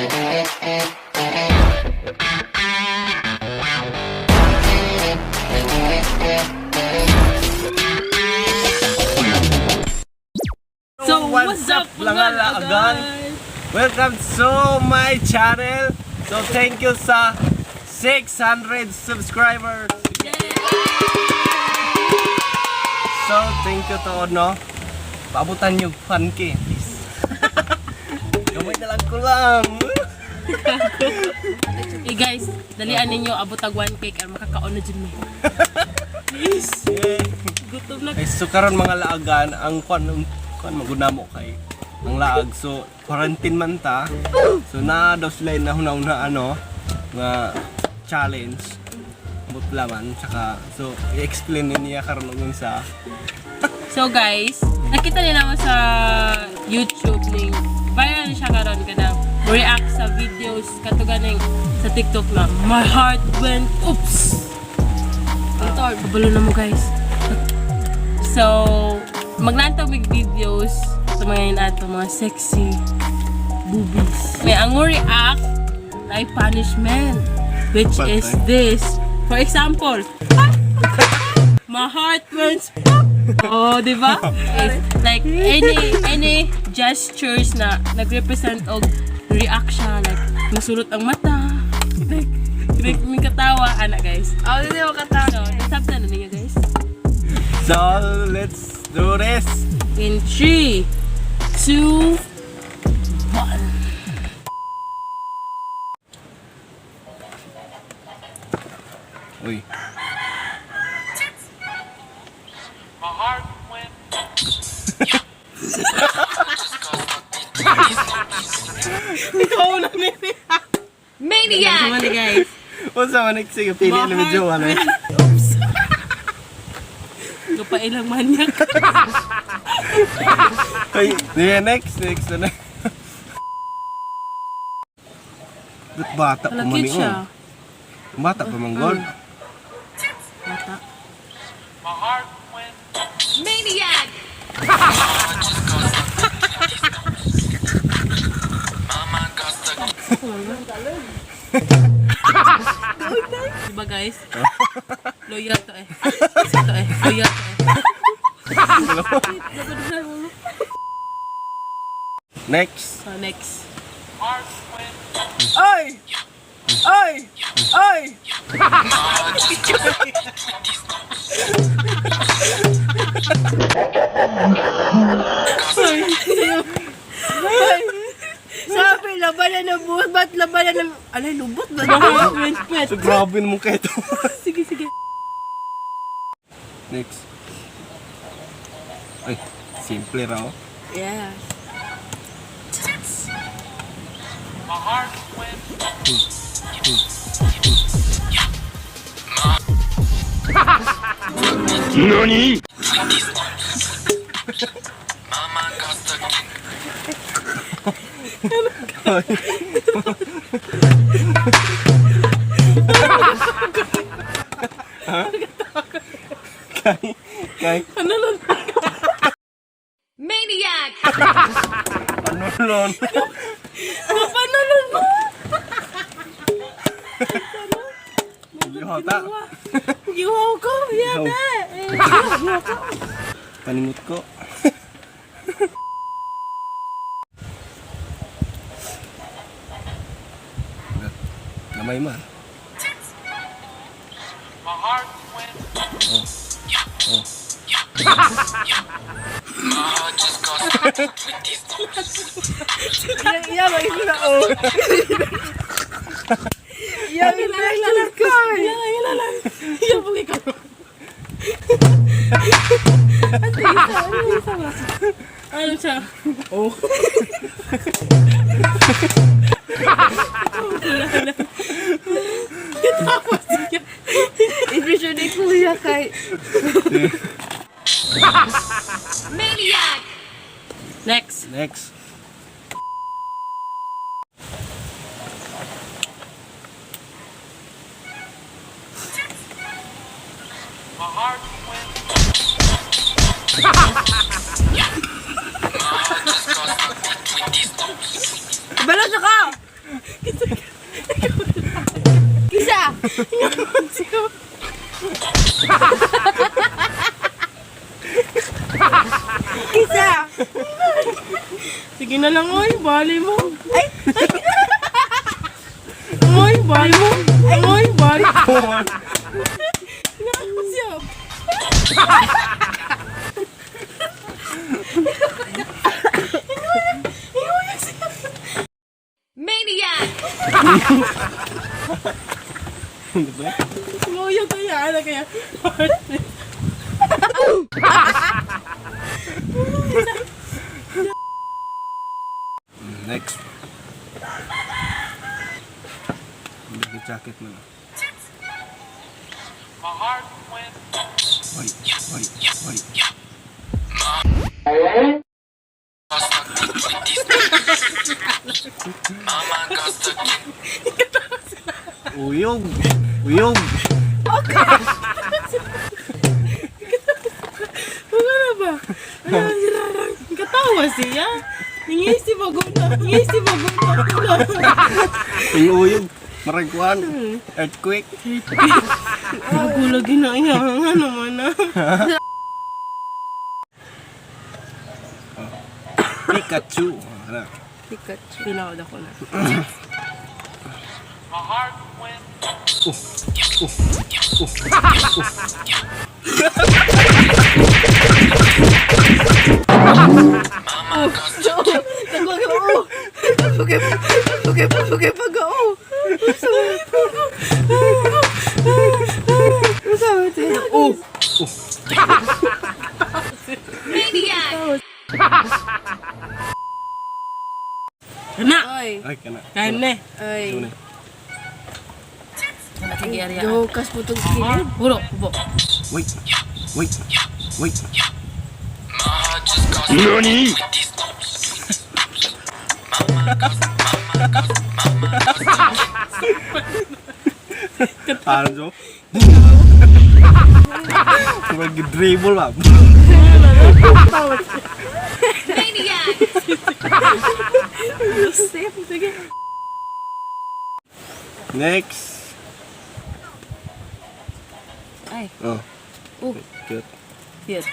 So, what's up, mga laagan? Welcome to my channel. So thank you sa 600 subscribers. So thank you to no. Paabutan niyo 1K, please. Gamay na lang ko lang. Hey guys, dalian ninyo abot ang 1 cake ang makakaon na dyan mi. Please. Yeah. Gutom na. Ay, so karon mga laagan ang kwan kwan magunamo kay ang laag, so quarantine man ta, so na daw sila na una ano nga challenge butla man, tsaka so i-explain ni niya karon og unsa. So guys, nakita niyo naman sa YouTube ning viral siya karon kana react sa videos kato ganing sa TikTok na "My heart went oops." Ito, kabalo na mo, guys. So, maglantaw mig videos sa mga yun ato, mga sexy boobies. May ang react ay punishment, which is Patay. this. For example, "My heart went pop." Oh, di ba? It's like any gestures na nagrepresent og reaction, like nasulot ang mata, like may katawa ana, guys. Oh, hindi mo katawa. So, nasabtan na ninyo, guys. So let's do this. In 3, 2, 1. Uy. Ikaw na ni. Maniac! Ano, guys? Unsa man, sige, pili na medyo ano eh. Oops. Kapailang manyak. Ay, sige, next next na. But bata pa Wala, man cute ni siya. oh. Bata pa man gol. Bata. Maniac! Diba, guys? Loyal to eh. To eh. Loyal to eh. Next. So, next. Ay! Ay! Ay! Sabi, labanan ng buhok. Ba't labanan ng... Alay, lubot ba? Wait, wait. So, grabe naman kayo ito. Sige, sige. Next. Ay, simple raw. Yeah. Kay, kay, Ano lang? Maniac! Ano lon? Paano lang mo? Yota. Giwaw ko. Yata. Eh, Paningot ko. Gamay man. Oh. Oh. Yeah, yeah, mag na oh. Yeah, Lang, lang, lang. Yan lang, yan lang. Yan, pag ikaw. Ate, isa. Ano, isa ba? Ano siya? Oh. Tapos siya. Impression ni Kuya kay... Maniac! Next. Next. Balo siya ka! Siya. Kisa! Sige na lang, oy. Bali mo. Ay! Oy, bali mo. Oy, bali mo. Nga siya. Maniac! Nguya kaya, ano kaya? Next. Hindi jacket mo na. Oy, oy, oy. Uyog! Uyog! Wala na ba? Wala na sila. Katawa siya. Nangisi ba guna? Nangisi ba guna? Yung uyog! Maragwan! Earthquake! Ako lagi na iya. Nga naman na. Pikachu! Ano? Pikachu. Pinawad ako na. Nagwag oh! Nagwag nagwag pag oh! Oh! Maniac! Na! Oy! Ay, kana. Kain na eh. Ay. Ito na. Sige, area. Dukas po itong kilid. Puro, ubo. Wait! Wait! Wait! Ano so? Mag-dribble ba? Maniac! Sige. Next! Ay. Oh. Oh. Cute. Yes.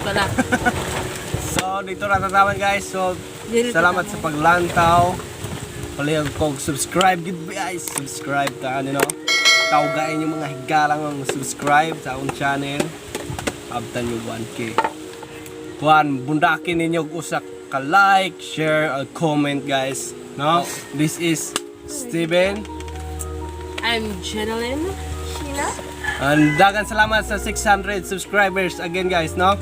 Pala. So, dito na tataman, guys. So, Dito salamat sa paglantaw. Palihog kog subscribe gid guys. Subscribe ta ano no. Tawgain yung mga higalang ang subscribe sa akong channel. Abtan yung 1K. Kuan, bundakin ninyo og usa ka like, share, or comment, guys. No? This is Steven. I'm Jeneline. Sheila? And dagan salamat sa 600 subscribers again, guys, no?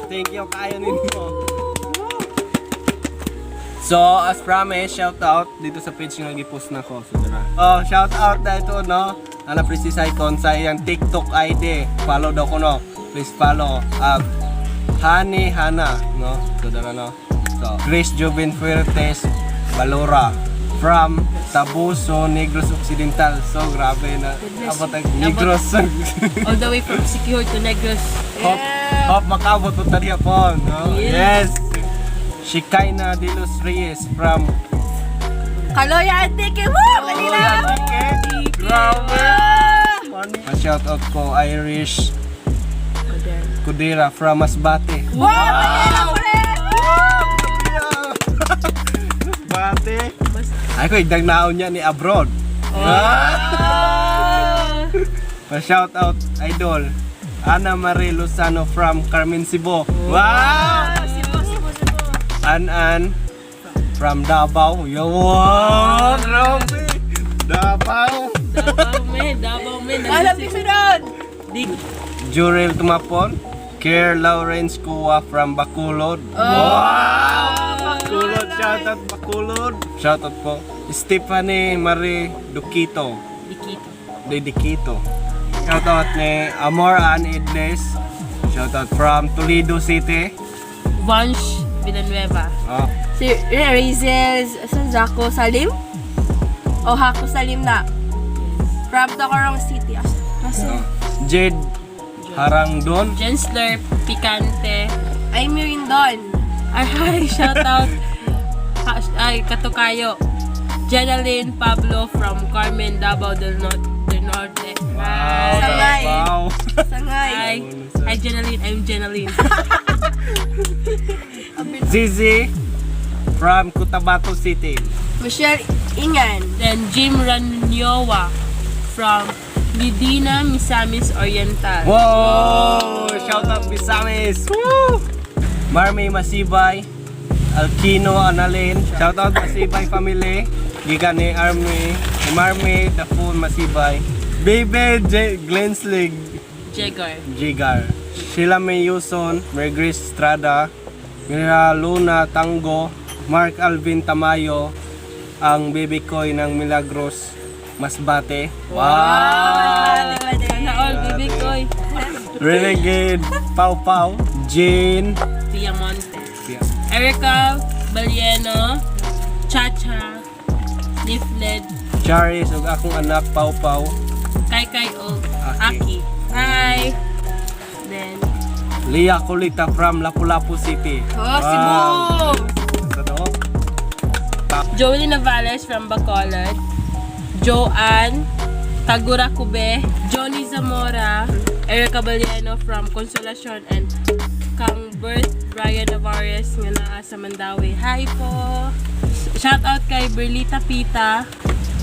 Thank you kayo ninyo. So, as promised, shout out dito sa page nga gipost na ko. So, tara. Oh, shout out na ito, no? Ana Precise Icon sa iyang TikTok ID. Follow daw ko, no? Please follow. Hani Hana, no? So, tara, no? So, Chris Jubin Fuertes Balora from Tabuso, Negros Occidental. So, grabe na. Abot ang Negros. All the way from Sikihor to Negros. Hop, hop, makabot po tali po, no? Yes. Yes. Shikaina de los Reyes from Kaloya Antique! Woo! Kanina! Grabe! Pa-shout out ko Irish Kudira from Masbate. Wow! Manila pre! Masbate. Ay ko igdag naon niya ni abroad. Ah! Pa-shout out idol Ana Marie Lozano from Carmen Cebu. Wow! Cebu, Cebu, Cebu. An An from Davao. Yo, wow, grabe. Davao. Davao, men. Davao, men. Alam ni sunod! Di. Jurel Tumapon. Care Lawrence Kua from Bacolod. Wow! Bacolod, shout out Bacolod. Shout out po. Stephanie Marie Duquito. Dikito. Dediquito. Shout out ni Amor Ann Idles. Shout out from Toledo City. Vansh Villanueva. Oh, Si Raisels, Sanjako Salim? O Hako Salim na. From Tacorong City. Ah, Jade Harangdon. Jensler Picante. Ay, Mirindon. Ay, hi, shout out. Ay, Katukayo. Jenaline Pablo from Carmen, Davao del Norte. Wow, Sangay. wow. Sangay. Hi. Hi, Jenaline. I'm Jenaline. Zizi from Cotabato City. Michelle Ingan. Then Jim Ranyowa from Medina, Misamis Oriental. Whoa! Shout out Misamis! Woo! Marmy Masibay, Alkino Analin, shout out Masibay family, gikan ni Army, ni Marmy Dafun Masibay, Baby J. Glenslig Jagger. Jigar, Sheila May Yuson, Mary Grace Estrada, Mira Luna Tango, Mark Alvin Tamayo, ang baby koy ng Milagros Masbate. Wow! Sana all, baby koy. Renegade Pau Pau, Jane, Diamante. Erica Balieno, Chacha, Leaflet, Charis ug akong anak Pau Pau, Kai Kai og Aki. Aki. Hi! Then, Leah Kulita from Lapu-Lapu City. Oh, Cebu. Sa to? Joely Navales from Bacolod, Joanne Tagura Cube, Johnny Zamora, Erica Balieno from Consolacion, and Kang Bert Brian Navarez nga naa sa Mandaue. Hi po! Shout out kay Berlita Pita,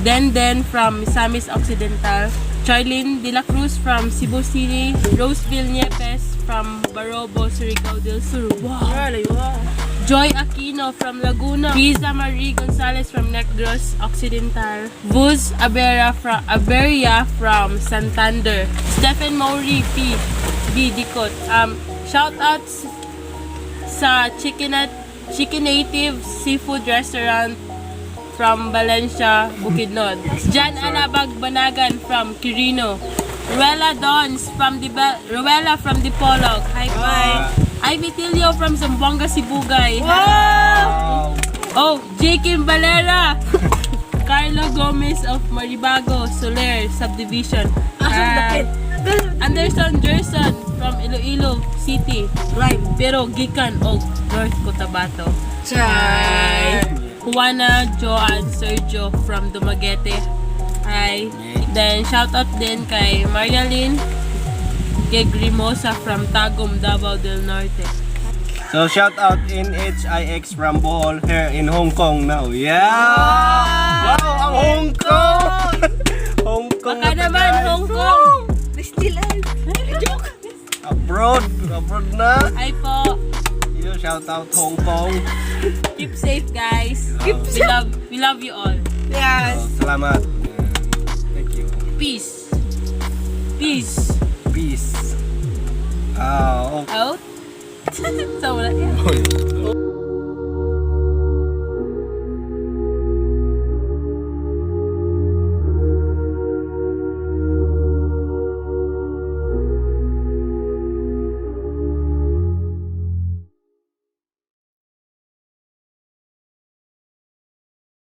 Denden from Misamis Occidental, Charlene De La Cruz from Cebu City, Roseville Niepes from Barobo, Surigao del Sur. Wow! Joy Aquino from Laguna, Riza Marie Gonzalez from Negros Occidental, Vuz Abera from Aberia from Santander, Stephen Maury P. B. Dicot. Shout out sa Chicken Native Seafood Restaurant from Valencia, Bukidnon. Jan Anabag Banagan from Quirino. Ruela Dons from Ruela from Dipolog. Hi, bye. Ivy Tilio from Zamboanga, Sibugay. Wow! Oh, J. Kim Valera. Carlo Gomez of Maribago, Soler Subdivision. Hi. Anderson Gerson from Iloilo City. Rhyme. Pero gikan og North Cotabato. Char. Juana Joan Sergio from Dumaguete. Hi. Then, shout out din kay Marialyn Gegrimosa from Tagum, Davao del Norte. So shout out NHIX from Bohol here in Hong Kong now. Yeah! Wow, ang Hong Kong! Hong Kong Baka na to, naman, guys. Hong Kong! Disneyland. Joke. Abroad! Abroad na! Hi po! Yo, shout out Hong Kong. Keep safe, guys. We love you all. Yes. So, salamat. Thank you. Peace. Peace. Peace. Ah, okay. Out. So, wala.